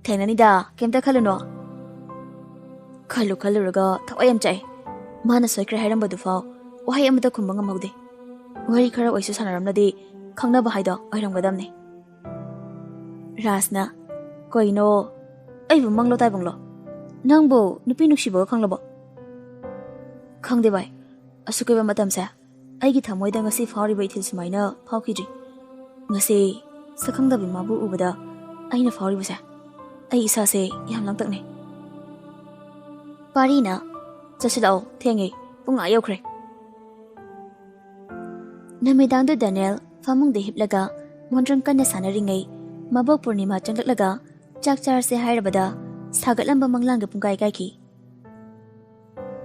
"ꯊꯦꯡꯅꯅꯤꯗ, ꯀꯩꯝꯇ ꯈꯜꯂꯨꯅꯣ꯫" ꯈꯜꯂꯨ ꯈꯜꯂꯨꯔꯒ ꯊꯋꯥꯏ ꯌꯥꯝ ꯆꯥꯛꯑꯦ꯫ ꯃꯥꯅ ꯁꯣꯏꯈ꯭ꯔꯦ ꯍꯥꯏꯔꯝꯕꯗꯨꯐꯥꯎ ꯋꯥꯍꯩ ꯑꯃꯇ ꯈꯨꯝꯕ ꯉꯝꯍꯧꯗꯦ꯫ ꯋꯥꯔꯤ ꯈꯔ ꯑꯣꯏꯁꯨ ꯁꯥꯟꯅꯔꯝꯂꯗꯤ ꯈꯪꯅꯕ ꯍꯥꯏꯗꯣ ꯑꯣꯏꯔꯝꯒꯗꯕꯅꯦ꯫ ꯔꯥꯖꯅ, "ꯀꯩꯅꯣ? ꯑꯩꯕꯨ ꯃꯪꯂꯣ ꯇꯥꯏꯕꯪꯂꯣ? ꯅꯪꯕꯨ ꯅꯨꯄꯤ ꯅꯨꯡꯁꯤꯕꯒ ꯈꯪꯂꯕꯣ?" "ꯈꯪꯗꯦ ꯚꯥꯏ, ꯑꯁꯨꯛ ꯀꯨꯏꯕ ꯃꯇꯝꯁꯦ ꯑꯩꯒꯤ ꯊꯃꯣꯏꯗ ꯉꯁꯤ ꯐꯥꯎꯔꯤꯕ ꯏꯊꯤꯜ ꯁꯨꯃꯥꯏꯅ ꯐꯥꯎꯈꯤꯗ꯭ꯔꯤ꯫ ꯉꯁꯤ ꯁꯛꯈꯪꯗꯕꯤ ꯃꯥꯕꯨ ꯎꯕꯗ ꯑꯩꯅ ꯐꯥꯎꯔꯤꯕꯁꯦ, ꯑꯩ ꯏꯁꯥꯁꯦ ꯌꯥꯝ ꯂꯥꯡꯇꯛꯅꯩ꯫" ꯄꯥꯔꯤꯅ, "ꯆꯠꯁꯤꯜꯂꯛꯑꯣ, ꯊꯦꯡꯉꯦ, ꯄꯨꯡ ꯑꯥ ꯌꯧꯈ꯭ꯔꯦ꯫" ꯅꯨꯃꯤꯗꯥꯡꯗꯨ ꯗꯦꯅꯤꯌꯦꯜ ꯐꯃꯨꯡꯗ ꯍꯤꯞꯂꯒ ꯃꯣꯟꯗ꯭ꯔꯪ ꯀꯟꯅ ꯁꯥꯟꯅꯔꯤꯉꯩ, ꯃꯕꯣꯛ ꯄꯨꯔꯅꯤꯃꯥ ꯆꯪꯂꯛꯂꯒ ꯆꯥꯛ ꯆꯥꯔꯁꯦ ꯍꯥꯏꯔꯕꯗ ꯁꯥꯒꯠꯂꯝꯕ ꯃꯪꯂꯥꯟꯒ ꯄꯨꯡꯀꯥꯏ ꯀꯥꯏꯈꯤ꯫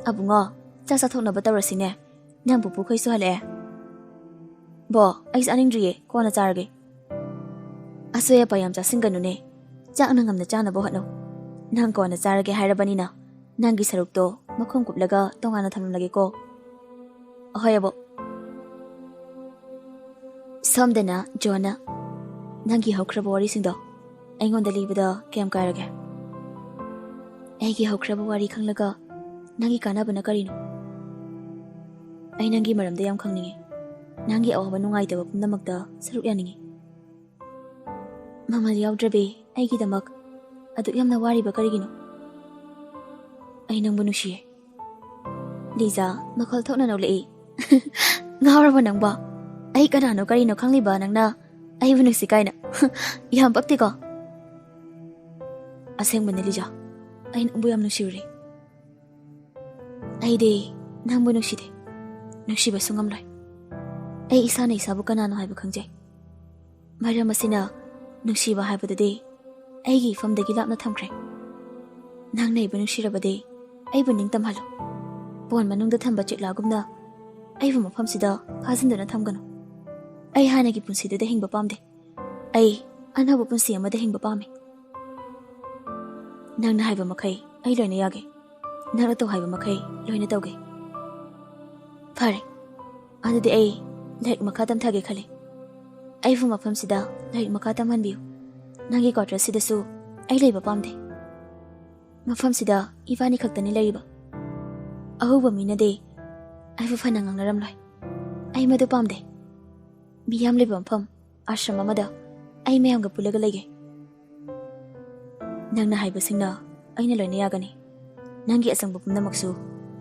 "ꯑꯕꯨꯡꯉꯣ, ꯆꯥꯛ ꯆꯥꯊꯣꯛꯅꯕ ꯇꯧꯔꯁꯤꯅꯦ꯫ ꯅꯪ ꯄꯨꯄꯨꯈꯣꯏꯁꯨ ꯍꯜꯂꯛꯑꯦ꯫" "ꯕꯣ, ꯑꯩ ꯆꯥꯅꯤꯡꯗ꯭ꯔꯤꯌꯦ, ꯀꯣꯟꯅ ꯆꯥꯔꯒꯦ꯫" "ꯑꯁꯣꯏ ꯑꯄꯥ ꯌꯥꯝ ꯆꯥꯁꯤꯟꯒꯅꯨꯅꯦ꯫ ꯆꯥꯛꯅ ꯉꯝꯅ ꯆꯥꯅꯕ ꯍꯣꯠꯅꯧ꯫ ꯅꯪ ꯀꯣꯟꯅ ꯆꯥꯔꯒꯦ ꯍꯥꯏꯔꯕꯅꯤꯅ ꯅꯪꯒꯤ ꯁꯔꯨꯛꯇꯣ ꯃꯈꯨꯝ ꯀꯨꯞꯂꯒ ꯇꯣꯉꯥꯟꯅ ꯊꯝꯂꯝꯂꯒꯦꯀꯣ꯫" "ꯑꯍꯣꯏ, ꯑꯕꯣꯛ꯫" ꯁꯣꯝꯗꯅ ꯖꯣꯟꯅ, "ꯅꯪꯒꯤ ꯍꯧꯈ꯭ꯔꯕ ꯋꯥꯔꯤꯁꯤꯡꯗꯣ ꯑꯩꯉꯣꯟꯗ ꯂꯤꯕꯗ ꯀꯌꯥꯝ ꯀꯥꯏꯔꯒꯦ? ꯑꯩꯒꯤ ꯍꯧꯈ꯭ꯔꯕ ꯋꯥꯔꯤ ꯈꯪꯂꯒ ꯅꯪꯒꯤ ꯀꯥꯟꯅꯕꯅ ꯀꯔꯤꯅꯣ? ꯑꯩ ꯅꯪꯒꯤ ꯃꯔꯝꯗ ꯌꯥꯝ ꯈꯪꯅꯤꯡꯉꯤ꯫ ꯅꯪꯒꯤ ꯑꯋꯥꯕ ꯅꯨꯡꯉꯥꯏꯇꯕ ꯄꯨꯝꯅꯃꯛꯇ ꯁꯔꯨꯛ ꯌꯥꯅꯤꯡꯉꯤ꯫ ꯃꯃꯜ ꯌꯥꯎꯗ꯭ꯔꯕꯤ ꯑꯩꯒꯤꯗꯃꯛ ꯑꯗꯨꯛ ꯌꯥꯝꯅ ꯋꯥꯔꯤꯕ ꯀꯔꯤꯒꯤꯅꯣ? ꯑꯩ ꯅꯪꯕꯨ ꯅꯨꯡꯁꯤꯌꯦ꯫" ꯂꯤꯖꯥ ꯃꯈꯣꯜ ꯊꯣꯛꯅ ꯅꯣꯛꯂꯛꯏ꯫ "ꯉꯥꯎꯔꯕꯣ ꯅꯪꯕꯣ? ꯑꯩ ꯀꯅꯥꯅꯣ ꯀꯔꯤꯅꯣ ꯈꯪꯂꯤꯕ ꯅꯪꯅ ꯑꯩꯕꯨ ꯅꯨꯡꯁꯤ ꯀꯥꯏꯅ? ꯌꯥꯝ ꯄꯛꯇꯦꯀꯣ꯫" "ꯑꯁꯦꯡꯕꯅꯦ ꯂꯤꯖꯥ, ꯑꯩ ꯅꯪꯕꯨ ꯌꯥꯝ ꯅꯨꯡꯁꯤꯔꯨꯔꯦ꯫" "ꯑꯩꯗꯤ ꯅꯪꯕꯨ ꯅꯨꯡꯁꯤꯗꯦ, ꯅꯨꯡꯁꯤꯕꯁꯨ ꯉꯝꯂꯣꯏ꯫ ꯑꯩ ꯏꯁꯥꯅ ꯏꯁꯥꯕꯨ ꯀꯅꯥꯅꯣ ꯍꯥꯏꯕ ꯈꯪꯖꯩ꯫ ꯃꯔꯝ ꯑꯁꯤꯅ ꯅꯨꯡꯁꯤꯕ ꯍꯥꯏꯕꯗꯨꯗꯤ ꯑꯩꯒꯤ ꯏꯐꯝꯗꯒꯤ ꯂꯥꯞꯅ ꯊꯝꯈ꯭ꯔꯦ꯫ ꯅꯪꯅ ꯑꯩꯕꯨ ꯅꯨꯡꯁꯤꯔꯕꯗꯤ ꯑꯩꯕꯨ ꯅꯤꯡꯇꯝꯍꯜꯂꯨ꯫ ꯄꯣꯟ ꯃꯅꯨꯡꯗ ꯊꯝꯕ ꯆꯦꯛꯂꯥꯒꯨꯝꯅ ꯑꯩꯕꯨ ꯃꯐꯝꯁꯤꯗ ꯐꯥꯖꯤꯟꯗꯨꯅ ꯊꯝꯒꯅꯨ꯫ ꯑꯩ ꯍꯥꯟꯅꯒꯤ ꯄꯨꯟꯁꯤꯗꯨꯗ ꯍꯤꯡꯕ ꯄꯥꯝꯗꯦ꯫ ꯑꯩ ꯑꯅꯧꯕ ꯄꯨꯟꯁꯤ ꯑꯃꯗ ꯍꯤꯡꯕ ꯄꯥꯝꯃꯤ꯫ ꯅꯪꯅ ꯍꯥꯏꯕ ꯃꯈꯩ ꯑꯩ ꯂꯣꯏꯅ ꯌꯥꯒꯦ꯫ ꯅꯪꯅ ꯇꯧ ꯍꯥꯏꯕ ꯃꯈꯩ ꯂꯣꯏꯅ ꯇꯧꯒꯦ꯫ ꯐꯔꯦ, ꯑꯗꯨꯗꯤ ꯑꯩ ꯂꯥꯏꯔꯤꯛ ꯃꯈꯥ ꯇꯝꯊꯒꯦ ꯈꯜꯂꯤ꯫ ꯑꯩꯕꯨ ꯃꯐꯝꯁꯤꯗ ꯂꯥꯏꯔꯤꯛ ꯃꯈꯥ ꯇꯝꯍꯟꯕꯤꯌꯨ꯫ ꯅꯪꯒꯤ quarter ꯁꯤꯗꯁꯨ ꯑꯩ ꯂꯩꯕ ꯄꯥꯝꯗꯦ꯫ ꯃꯐꯝꯁꯤꯗ ꯏꯕꯥꯅꯤ ꯈꯛꯇꯅꯤ ꯂꯩꯔꯤꯕ꯫ ꯑꯍꯧꯕ ꯃꯤꯅꯗꯤ ꯑꯩꯕꯨ ꯐꯅ ꯉꯥꯡꯅꯔꯝꯂꯣꯏ꯫ ꯑꯩ ꯃꯗꯨ ꯄꯥꯝꯗꯦ꯫ ꯃꯤꯌꯥꯝ ꯂꯩꯕ ꯃꯐꯝ, ꯑꯥꯁ꯭ꯔꯝ ꯑꯃꯗ ꯑꯩ ꯃꯌꯥꯝꯒ ꯄꯨꯜꯂꯒ ꯂꯩꯒꯦ꯫ ꯅꯪꯅ ꯍꯥꯏꯕꯁꯤꯡꯅ ꯑꯩꯅ ꯂꯣꯏꯅ ꯌꯥꯒꯅꯤ꯫ ꯅꯪꯒꯤ ꯑꯆꯪꯕ ꯄꯨꯝꯅꯃꯛꯁꯨ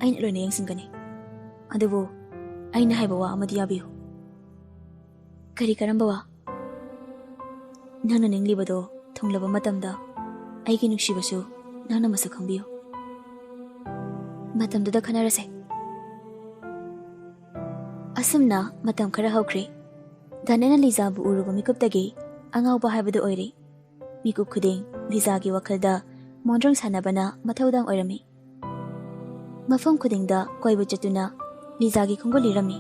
ꯑꯩꯅ ꯂꯣꯏꯅ ꯌꯦꯡꯁꯤꯟꯒꯅꯤ꯫ ꯑꯗꯨꯕꯨ ꯑꯩꯅ ꯍꯥꯏꯕ ꯋꯥ ꯑꯃꯗꯤ ꯌꯥꯕꯤꯌꯨ꯫ ꯀꯔꯤ ꯀꯔꯝꯕ ꯋꯥ? ꯅꯪꯅ ꯅꯤꯡꯂꯤꯕꯗꯣ ꯊꯨꯡꯂꯕ ꯃꯇꯝꯗ ꯑꯩꯒꯤ ꯅꯨꯡꯁꯤꯕꯁꯨ ꯅꯪꯅ ꯃꯁꯛ ꯈꯪꯕꯤꯌꯨ꯫ ꯃꯇꯝꯗꯨꯗ ꯈꯟꯅꯔꯁꯦ꯫ ꯑꯁꯨꯝꯅ ꯃꯇꯝ ꯈꯔ ꯍꯧꯈ꯭ꯔꯦ꯫ ꯗꯥꯅꯤꯌꯦꯜꯅ ꯂꯤꯖꯥꯕꯨ ꯎꯔꯨꯕ ꯃꯤꯀꯨꯞꯇꯒꯤ ꯑꯉꯥꯎꯕ ꯍꯥꯏꯕꯗꯨ ꯑꯣꯏꯔꯦ꯫ ꯃꯤꯀꯨꯞ ꯈꯨꯗꯤꯡ ꯂꯤꯖꯥꯒꯤ ꯋꯥꯈꯜꯗ ꯃꯣꯟꯗ꯭ꯔꯪ ꯁꯥꯟꯅꯕꯅ ꯃꯊꯧꯗꯥꯡ ꯑꯣꯏꯔꯝꯃꯤ꯫ ꯃꯐꯝ ꯈꯨꯗꯤꯡꯗ ꯀꯣꯏꯕ ꯆꯠꯇꯨꯅ ꯂꯤꯖꯥꯒꯤ ꯈꯣꯡꯒꯨꯜ ꯂꯤꯔꯝꯃꯤ꯫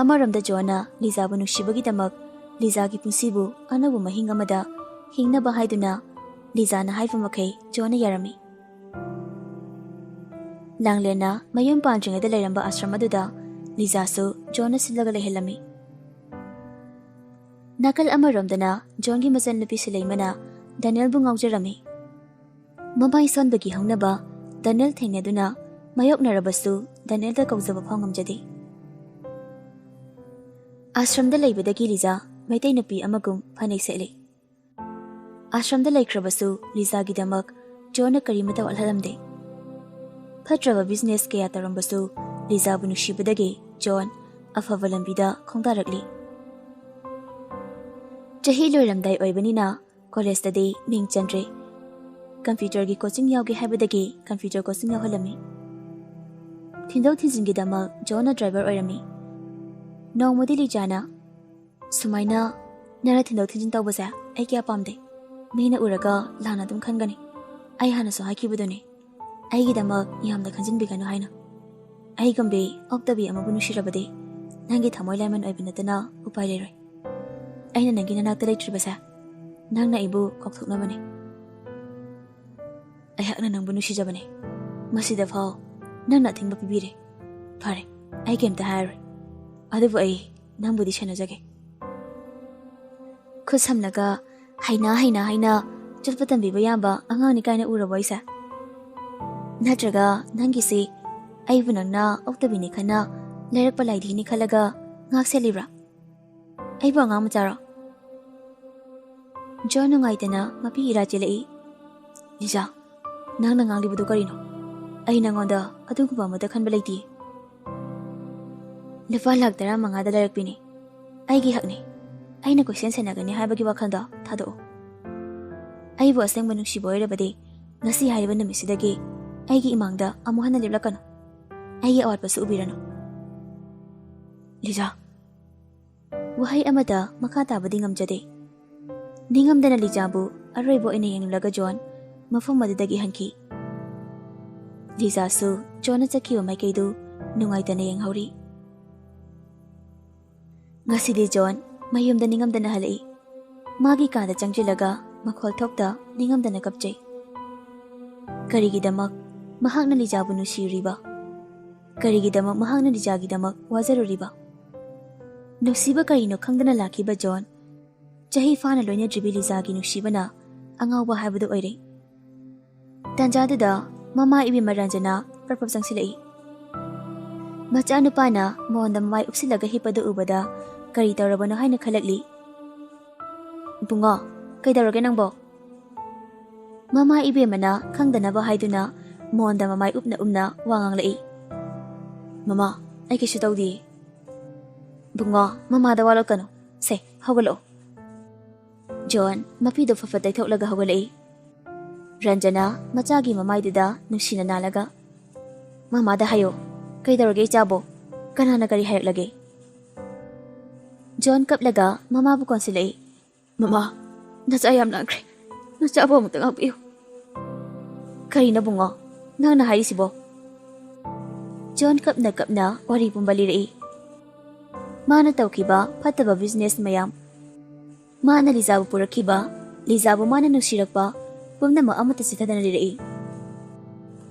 ꯑꯃꯔꯣꯝꯗ ꯖꯣꯟꯅ ꯂꯤꯖꯥꯕꯨ ꯅꯨꯡꯁꯤꯕꯒꯤꯗꯃꯛ ꯂꯤꯖꯥꯒꯤ ꯄꯨꯟꯁꯤꯕꯨ ꯑꯅꯧꯕ ꯃꯍꯤꯡ ꯑꯃꯗ ꯍꯤꯡꯅꯕ ꯍꯥꯏꯗꯨꯅ ꯂꯤꯖꯥꯅ ꯍꯥꯏꯕ ꯃꯈꯩ ꯖꯣꯟꯅ ꯌꯥꯔꯝꯃꯤ꯫ ꯂꯥꯡꯂꯦꯟꯅ ꯃꯌꯨꯝ ꯄꯥꯟꯗ꯭ꯔꯤꯉꯩꯗ ꯂꯩꯔꯝꯕ ꯑꯥꯁ꯭ꯔꯝ ꯑꯗꯨꯗ ꯂꯤꯖꯥꯁꯨ ꯖꯣꯟꯅ ꯁꯤꯜꯂꯒ ꯂꯩꯍꯜꯂꯝꯃꯤ꯫ ꯅꯥꯀꯜ ꯑꯃꯔꯣꯝꯗꯅ ꯖꯣꯟꯒꯤ ꯃꯆꯟꯅꯨꯄꯤ ꯁꯨꯂꯩꯃꯅ ꯗꯥꯅꯤꯌꯦꯜꯕꯨ ꯉꯥꯎꯖꯔꯝꯃꯤ꯫ ꯃꯃꯥꯏ ꯁꯣꯟꯕꯒꯤ ꯍꯧꯅꯕ ꯗꯥꯅꯤꯌꯦꯜ ꯊꯦꯡꯅꯗꯨꯅ ꯃꯥꯌꯣꯛꯅꯔꯕꯁꯨ ꯗꯥꯅꯤꯌꯦꯜꯗ ꯀꯧꯖꯕ ꯐꯥꯎ ꯉꯝꯖꯗꯦ꯫ ꯑꯥꯁ꯭ꯔꯝꯗ ꯂꯩꯕꯗꯒꯤ ꯂꯤꯖꯥ ꯃꯩꯇꯩ ꯅꯨꯄꯤ ꯑꯃꯒꯨꯝ ꯐꯅꯦꯛ ꯁꯦꯠꯂꯤ꯫ ꯑꯥꯁ꯭ꯔꯝꯗ ꯂꯩꯈ꯭ꯔꯕꯁꯨ ꯂꯤꯖꯥꯒꯤꯗꯃꯛ ꯖꯣꯟꯅ ꯀꯔꯤꯃꯠꯇ ꯋꯥꯠꯍꯜꯂꯝꯗꯦ꯫ ꯐꯠꯇ꯭ꯔꯕ business ꯀꯌꯥ ꯇꯧꯔꯝꯕꯁꯨ ꯂꯤꯖꯥꯕꯨ ꯅꯨꯡꯁꯤꯕꯗꯒꯤ ꯖꯣꯟ ꯑꯐꯕ ꯂꯝꯕꯤꯗ ꯈꯣꯡꯗꯥꯔꯛꯂꯤ꯫ ꯆꯍꯤ ꯂꯣꯏꯔꯝꯗꯥꯏ ꯑꯣꯏꯕꯅꯤꯅ ꯀꯣꯂꯦꯖꯇꯗꯤ ꯃꯤꯡ ꯆꯟꯗ꯭ꯔꯦ꯫ ꯀꯝꯄ꯭ꯌꯨꯇꯔꯒꯤ coaching ꯌꯥꯎꯒꯦ ꯍꯥꯏꯕꯗꯒꯤ ꯀꯝꯄ꯭ꯌꯨꯇꯔ coaching ꯌꯥꯎꯍꯜꯂꯝꯃꯤ꯫ ꯊꯤꯟꯗꯣꯛ ꯊꯤꯟꯖꯤꯟꯒꯤꯗꯃꯛ ꯖꯣꯟꯅ driver ꯑꯣꯏꯔꯝꯃꯤ꯫ ꯅꯣꯡꯃꯗꯤ ꯂꯤꯖꯥꯅ, "ꯁꯨꯃꯥꯏꯅ ꯅꯪꯅ ꯊꯤꯟꯗꯣꯛ ꯊꯤꯟꯖꯤꯟ ꯇꯧꯕꯁꯦ ꯑꯩ ꯀꯌꯥ ꯄꯥꯝꯗꯦ꯫ ꯃꯤꯅ ꯎꯔꯒ ꯂꯥꯟꯅ ꯑꯗꯨꯝ ꯈꯟꯒꯅꯤ꯫ ꯑꯩ ꯍꯥꯟꯅꯁꯨ ꯍꯥꯏꯈꯤꯕꯗꯨꯅꯤ, ꯑꯩꯒꯤꯗꯃꯛ ꯌꯥꯝꯅ ꯈꯟꯖꯤꯟꯕꯤꯒꯅꯨ ꯍꯥꯏꯅ꯫ ꯑꯩꯒꯨꯝꯕꯤ ꯑꯣꯛꯇꯕꯤ ꯑꯃꯕꯨ ꯅꯨꯡꯁꯤꯔꯕꯗꯤ ꯅꯪꯒꯤ ꯊꯃꯣꯏ ꯂꯥꯏꯃꯟ ꯑꯣꯏꯕ ꯅꯠꯇꯅ ꯎꯄꯥꯏ ꯂꯩꯔꯣꯏ꯫ ꯑꯩꯅ ꯅꯪꯒꯤ ꯅꯅꯥꯛꯇ ꯂꯩꯇ꯭ꯔꯤꯕꯁꯦ ꯅꯪꯅ ꯑꯩꯕꯨ ꯀꯥꯎꯊꯣꯛꯅꯕꯅꯤ꯫ ꯑꯩꯍꯥꯛꯅ ꯅꯪꯕꯨ ꯅꯨꯡꯁꯤꯖꯕꯅꯤ꯫ ꯃꯁꯤꯗ ꯐꯥꯎ ꯅꯪꯅ ꯑꯊꯤꯡꯕ ꯄꯤꯕꯤꯔꯦ꯫ ꯐꯔꯦ, ꯑꯩ ꯀꯩꯝꯇ ꯍꯥꯏꯔꯔꯣꯏ꯫ ꯑꯗꯨꯕꯨ ꯑꯩ ꯅꯪꯕꯨꯗꯤ ꯁꯦꯟꯅꯖꯒꯦ꯫ ꯈꯨꯠ ꯁꯝꯂꯒ ꯍꯩꯅ ꯍꯩꯅ ꯍꯩꯅ ꯆꯠꯄ ꯇꯝꯕꯤꯕ ꯌꯥꯕ ꯑꯉꯥꯡꯅꯤ ꯀꯥꯏꯅ ꯎꯔꯕꯣ ꯑꯩꯁꯦ? ꯅꯠꯇ꯭ꯔꯒ ꯅꯪꯒꯤꯁꯤ ꯑꯩꯕꯨ ꯅꯪꯅ ꯑꯣꯛꯇꯕꯤꯅꯤ ꯈꯟꯅ ꯂꯩꯔꯛꯄ ꯂꯥꯏꯙꯤꯅꯤ ꯈꯜꯂꯒ ꯉꯥꯛ ꯁꯦꯜꯂꯤꯕ꯭ꯔꯥ? ꯑꯩꯕꯨ ꯑꯉꯥꯡ ꯃꯆꯥꯔꯣ? ꯖꯣꯟ ꯅꯨꯡꯉꯥꯏꯇꯅ ꯃꯄꯤ ꯏꯔꯥ ꯆꯦꯜꯂꯛꯏ꯫ ꯂꯤꯖꯥ, ꯅꯪꯅ ꯉꯥꯡꯂꯤꯕꯗꯨ ꯀꯔꯤꯅꯣ? ꯑꯩ ꯅꯉꯣꯟꯗ ꯑꯗꯨꯒꯨꯝꯕ ꯑꯃꯠꯇ ꯈꯟꯕ ꯂꯩꯇꯦ꯫ ꯂꯨꯄꯥ ꯂꯥꯛ ꯇꯔꯥ ꯃꯉꯥꯗ ꯂꯩꯔꯛꯄꯤꯅꯤ꯫ ꯑꯩꯒꯤ ꯍꯛꯅꯤ꯫ ꯑꯩꯅ ꯀꯣꯏꯁꯦꯟ ꯁꯦꯟꯅꯒꯅꯤ ꯍꯥꯏꯕꯒꯤ ꯋꯥꯈꯜꯗꯣ ꯊꯥꯗꯣꯛꯎ꯫ ꯑꯩꯕꯨ ꯑꯁꯦꯡꯕ ꯅꯨꯡꯁꯤꯕ ꯑꯣꯏꯔꯕꯗꯤ ꯉꯁꯤ ꯍꯥꯏꯔꯤꯕ ꯅꯨꯃꯤꯠꯁꯤꯗꯒꯤ ꯑꯩꯒꯤ ꯏꯃꯥꯡꯗ ꯑꯃꯨꯛ ꯍꯟꯅ ꯂꯦꯞꯂꯛꯀꯅꯨ꯫ ꯑꯩꯒꯤ ꯑꯋꯥꯠꯄꯁꯨ ꯎꯕꯤꯔꯅꯨ꯫ ꯂꯤꯖꯥ꯫ ꯋꯥꯍꯩ ꯑꯃꯇ ꯃꯈꯥ ꯇꯥꯕꯗꯤ ꯉꯝꯖꯗꯦ꯫ ꯅꯤꯡꯉꯝꯗꯅ ꯂꯤꯖꯥꯕꯨ ꯑꯔꯣꯏꯕ ꯑꯣꯏꯅ ꯌꯦꯡꯂꯒ ꯖꯣꯟ ꯃꯐꯝ ꯑꯗꯨꯗꯒꯤ ꯍꯟꯈꯤ꯫ ꯂꯤꯖꯥꯁꯨ ꯖꯣꯟꯅ ꯆꯠꯈꯤꯕ ꯃꯥꯏꯀꯩꯗꯨ ꯅꯨꯡꯉꯥꯏꯇꯅ ꯌꯦꯡꯍꯧꯔꯤ꯫ ꯉꯁꯤꯗꯤ ꯖꯣꯟ ꯃꯌꯨꯝꯗ ꯅꯤꯡꯉꯝꯗꯅ ꯍꯜꯂꯛꯏ꯫ ꯃꯥꯒꯤ ꯀꯥꯗ ꯆꯪꯁꯤꯜꯂꯒ ꯃꯈꯣꯜ ꯊꯣꯛꯇ ꯅꯤꯡꯉꯝꯗꯅ ꯀꯞꯆꯩ꯫ ꯀꯔꯤꯒꯤꯗꯃꯛ ꯃꯍꯥꯛꯅ ꯂꯤꯖꯥꯕꯨ ꯅꯨꯡꯁꯤꯔꯤꯕ? ꯀꯔꯤꯒꯤꯗꯃꯛ ꯃꯍꯥꯛꯅ ꯂꯤꯖꯥꯒꯤꯗꯃꯛ ꯋꯥꯖꯔꯨꯔꯤꯕ? ꯅꯨꯡꯁꯤꯕ ꯀꯔꯤꯅꯣ ꯈꯪꯗꯅ ꯂꯥꯛꯈꯤꯕ ꯖꯣꯟ, ꯆꯍꯤ ꯐꯥꯅ ꯂꯣꯏꯅꯗ꯭ꯔꯤꯕꯤ ꯂꯤꯖꯥꯒꯤ ꯅꯨꯡꯁꯤꯕꯅ ꯑꯉꯥꯎꯕ ꯍꯥꯏꯕꯗꯨ ꯑꯣꯏꯔꯦ꯫ ꯇꯥꯟꯖꯥꯗꯨꯗ ꯃꯃꯥ ꯏꯕꯦꯝꯃ ꯔꯟꯖꯅꯥ ꯄ꯭ꯔꯞ ꯄ꯭ꯔꯞ ꯆꯪꯁꯤꯜꯂꯛꯏ꯫ ꯃꯆꯥꯅꯨꯄꯥꯅ ꯃꯉꯣꯟꯗ ꯃꯃꯥꯏ ꯎꯞꯁꯤꯜꯂꯒ ꯍꯤꯞꯄꯗꯨ ꯎꯕꯗ ꯀꯔꯤ ꯇꯧꯔꯕꯅꯣ ꯍꯥꯏꯅ ꯈꯜꯂꯛꯂꯤ꯫ "ꯏꯕꯨꯡꯉꯣ, ꯀꯩꯗꯧꯔꯒꯦ ꯅꯪꯕꯣ?" ꯃꯃꯥ ꯏꯕꯦꯝꯃꯅ ꯈꯪꯗꯅꯕ ꯍꯥꯏꯗꯨꯅ ꯃꯉꯣꯟꯗ ꯃꯃꯥꯏ ꯎꯞꯅ ꯎꯞꯅ ꯋꯥ ꯉꯥꯡꯂꯛꯏ꯫ "ꯃꯃꯥ, ꯑꯩ ꯀꯩꯁꯨ ꯇꯧꯗꯤꯌꯦ꯫" "ꯏꯕꯨꯡꯉꯣ, ꯃꯃꯥꯗ ꯋꯥ ꯂꯣꯠꯀꯅꯨ꯫ ꯁꯦ, ꯍꯧꯒꯠꯂꯛꯑꯣ꯫" ꯖꯣꯟ ꯃꯄꯤꯗꯨ ꯐꯠ ꯐꯠ ꯇꯩꯊꯣꯛꯂꯒ ꯍꯧꯒꯠꯂꯛꯏ꯫ ꯔꯟꯖꯅꯥ ꯃꯆꯥꯒꯤ ꯃꯃꯥꯏꯗꯨꯗ ꯅꯨꯡꯁꯤꯅ ꯅꯥꯜꯂꯒ, "ꯃꯃꯥꯗ ꯍꯥꯏꯌꯣ, ꯀꯩꯗꯧꯔꯒꯦ ꯏꯆꯥꯕꯣ? ꯀꯅꯥꯅ ꯀꯔꯤ ꯍꯥꯏꯔꯛꯂꯒꯦ?" ꯖꯣꯟ ꯀꯞꯂꯒ ꯃꯃꯥꯕꯨ ꯀꯣꯟꯁꯤꯜꯂꯛꯏ꯫ "ꯃꯃꯥ, ꯅꯆꯥ ꯌꯥꯝ ꯂꯥꯛꯈ꯭ꯔꯦ꯫ ꯅꯆꯥꯕꯨ ꯑꯃꯨꯛꯇ ꯉꯥꯛꯄꯤꯌꯨ꯫ ꯀꯔꯤꯅꯣ ꯕꯨꯡꯉꯣ, ꯅꯪꯅ ꯍꯥꯏꯔꯤꯁꯤꯕꯣ? ꯖꯣꯟ ꯀꯞꯅ ꯀꯞꯅ ꯋꯥꯔꯤ ꯄꯨꯝꯕ ꯂꯤꯔꯛꯏ꯫ ꯃꯥꯅ ꯇꯧꯈꯤꯕ ꯐꯠꯇꯕ ꯕꯤꯖꯤꯅꯦꯁ ꯃꯌꯥꯝ, ꯃꯥꯅ ꯂꯤꯖꯥꯕꯨ ꯄꯨꯔꯛꯈꯤꯕ, ꯂꯤꯖꯥꯕꯨ ꯃꯥꯅ ꯅꯨꯡꯁꯤꯔꯛꯄ ꯄꯨꯝꯅꯃꯛ ꯑꯃꯠꯇ ꯆꯤꯊꯗꯅ ꯂꯤꯔꯛꯏ꯫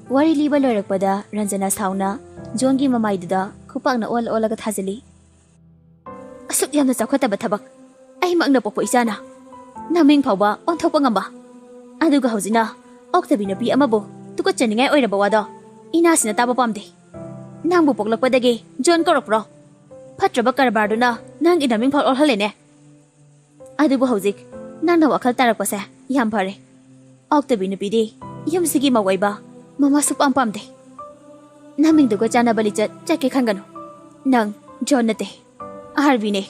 ꯋꯥꯔꯤ ꯂꯤꯕ ꯂꯣꯏꯔꯛꯄꯗ ꯔꯟꯖꯅꯥ ꯁꯥꯎꯅ ꯖꯣꯟꯒꯤ ꯃꯃꯥꯏꯗꯨꯗ ꯈꯨꯄꯥꯛꯅ ꯑꯣꯜ ꯑꯣꯜꯂꯒ ꯊꯥꯖꯤꯜꯂꯤ꯫ "ꯑꯁꯨꯛ ꯌꯥꯝꯅ ꯆꯥꯎꯈꯠꯇꯕ ꯊꯕꯛ, ꯑꯩꯃꯛꯅ ꯄꯣꯛꯄ ꯏꯆꯥꯅ ꯅꯃꯤꯡ ꯐꯥꯎꯕ ꯑꯣꯟꯊꯣꯛꯄ ꯉꯝꯕ, ꯑꯗꯨꯒ ꯍꯧꯖꯤꯛꯅ ꯑꯣꯛꯇꯕꯤ ꯅꯨꯄꯤ ꯑꯃꯕꯨ ꯇꯨꯀꯠꯆꯅꯤꯡꯉꯥꯏ ꯑꯣꯏꯔꯕ ꯋꯥꯗꯣ ꯏꯅꯥꯁꯤꯅ ꯇꯥꯕ ꯄꯥꯝꯗꯦ꯫ ꯅꯪꯕꯨ ꯄꯣꯛꯂꯛꯄꯗꯒꯤ ꯖꯣꯟ ꯀꯧꯔꯛꯄ꯭ꯔꯣ? ꯐꯠꯇ꯭ꯔꯕ ꯀꯔꯕꯥꯔꯗꯨꯅ ꯅꯪꯒꯤ ꯅꯃꯤꯡ ꯐꯥꯎ ꯑꯣꯜꯍꯜꯂꯦꯅꯦ꯫ ꯑꯗꯨꯕꯨ ꯍꯧꯖꯤꯛ ꯅꯪꯅ ꯋꯥꯈꯜ ꯇꯥꯔꯛꯄꯁꯦ ꯌꯥꯝ ꯐꯔꯦ꯫ ꯑꯣꯛꯇꯕꯤ ꯅꯨꯄꯤꯗꯤ ꯌꯨꯝꯁꯤꯒꯤ ꯃꯧ ꯑꯣꯏꯕ ꯃꯃꯥ ꯁꯨꯛꯄꯥꯝ ꯄꯥꯝꯗꯦ꯫ ꯅꯃꯤꯡꯗꯨꯒ ꯆꯥꯟꯅꯕ ꯂꯤꯆꯠ ꯆꯠꯀꯦ ꯈꯟꯒꯅꯨ꯫ ꯅꯪ ꯖꯣꯟ ꯅꯠꯇꯦ, ꯑꯥꯔꯕꯤꯅꯦ꯫